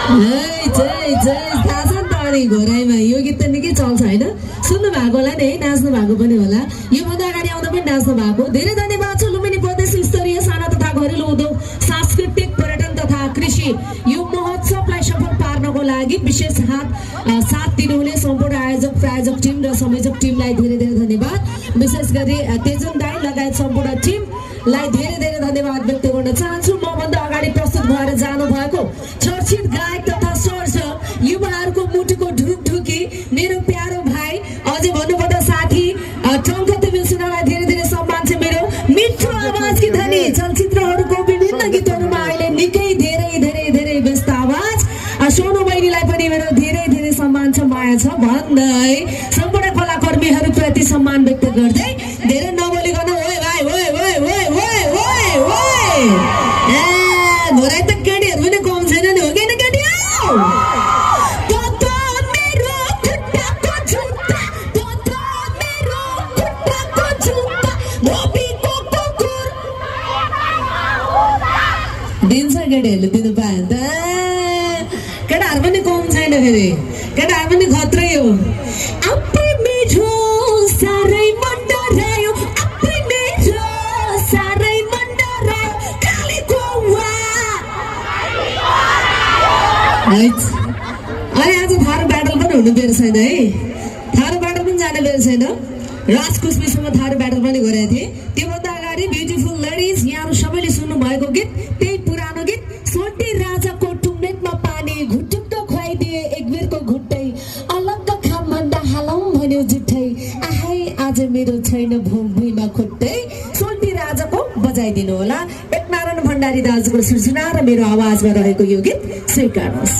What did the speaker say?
जय जय थाहा छ नि त अनि घोराइमा यो गीत त निकै चल्छ होइन सुन्नु भएको होला नि है नाच्नु भएको पनि होला योभन्दा अगाडि आउँदा पनि नाच्नु भएको धेरै धन्यवाद छ लुम्बिनी प्रदेश स्तरीय साना तथा घरेलु उद्योग सांस्कृतिक पर्यटन तथा कृषि यो महोत्सवलाई सफल पार्नको लागि विशेष साथ दिनुहुने सम्पूर्ण आयोजक प्रायोजक टिम र संयोजक टिमलाई धेरै धेरै धन्यवाद विशेष गरी तेजन दाई लगायत सम्पूर्ण टिमलाई धेरै धेरै धन्यवाद व्यक्त गर्न चाहन्छु मभन्दा अगाडि प्रस्तुत भएर जानुभएको चर्चित गायक तथा सर्जक युवाहरूको मुटुको ढुकढुकी मेरो प्यारो भाइ अझै भन्नुपर्दा साथी टङ्क तिमिलसिनालाई धेरै धेरै सम्मान छ मेरो मिठो आवाजकी धनी चलचित्रहरूको विभिन्न गीतहरूमा अहिले निकै धेरै धेरै धेरै व्यस्त आवाज सोनु बहिनीलाई पनि मेरो धेरै धेरै सम्मान छ माया छ भन्दै सम्पूर्ण कलाकर्मीहरूप्रति सम्मान व्यक्त गर्दै धेरै नबोलिकन ओए भाइ ओए ओए ओए ओए ओए ओए घोराइ त केटीहरू पनि कम छैन नि हो कि होइन केटी दिन्छ केटीहरूले दिनु पायो नि त केटाहरू पनि कम छैन फेरि केटाहरू पनि खत्रै हो आफै मिठो साह्रै मन डरायो आफै मिठो साह्रै मन डरायो कालीको अनि आज थारू ब्याटल पनि हुनु बेर छैन है थारू ब्याटल पनि जाने बेर छैन राजकुस्मीसँग थारू ब्याटल पनि गरेको थिएँ त्योभन्दा अगाडि ब्युटिफुल लेडिज यहाँहरू सबैले सुन्नु भएको गीत त्यही पुरानो गीत सोल्टी राजाको टुम्लेटमा पानी घुटुक्क खुवाइदिए एक बेरको घुट्टै अलग्ग खाम भन्दा हालौँ भन्यो जुठै आहै आज मेरो छैन भुइँमा खुट्टै सोल्टी राजाको बजाइदिनु होला एकनारायण भण्डारी दाजुको सृजना र मेरो आवाजमा रहेको यो गीत स्वीकार्नुहोस्